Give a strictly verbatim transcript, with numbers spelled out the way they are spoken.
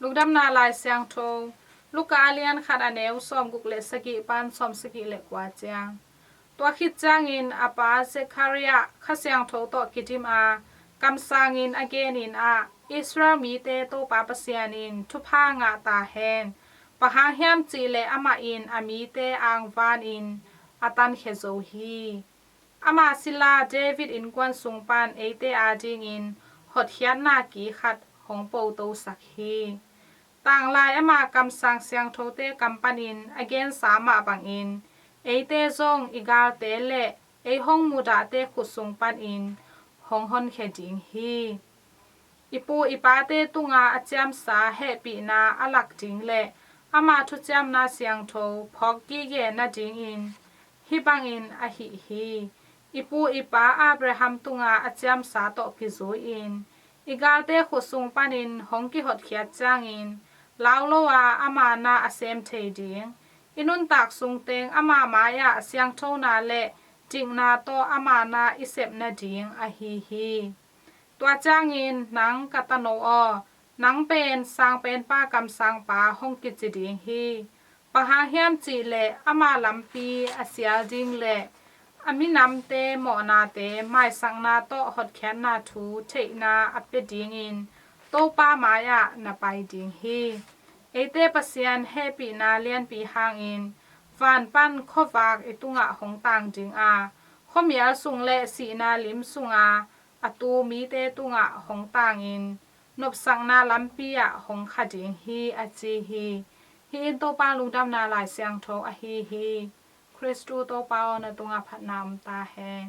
Lungdamna Lai Siangtho, Luka a lian khat a neu sawmguk le sagih pan sawmsagih le kua ciang. Tua khit ciangin a pa Zekhariah Kha Siangtho tawh kidim a, kamsangin a genin ah, Israel mite Topa Pasian in thupha ngah ta hen. Bang hang hiam cih leh amah in a mite angvanin a tankhia zo hi. Ama sila David innkuan sung pan eite adingin hotkhiatna ki khat hong potosak hi. Tanglai ama kamsang siangthote kam panin a gensa mah bangin eite zong i galte le ei hong mudahte khut sung panin hong honkhia ding hi. I pu i pate tunga a ciamsa hehpihna a lak ding le ama thuciamna siangtho phawk gige nadingin hih bangin a hih hi. I pu i pa Abraham tunga a ciamsa tawh kizui-in i galte khut sung panin hong kihotkhiat ciangin lau lo a ama na a sem thei ding, i nuntak sungteng ama mai-ah siangthona le dikna tawh ama na i sep nading ahi hi. Tua ciangin nang ka tano aw, nang pen sangpenpa kamsangpa hong kici ding hi. Bang hang hiam cih leh ama lampi a sial ding le a minamte mawhnate maisakna tawh hotkhiatna thu theihna a pia dingin Topa mai-ah na pai ding hi. Eite Pasian hehpihna lianpi hangin van pan khuavak i tungah hong tang ding a, khuamial sung le sihna lim sunga a tu mite tungah hong tangin nopsakna lampi ah hong kha ding hi, a ci hi. Hih in Topa Lungdamna Lai Siangtho ahi hi. Khristu Topa aw, na tungah phatna om ta hen.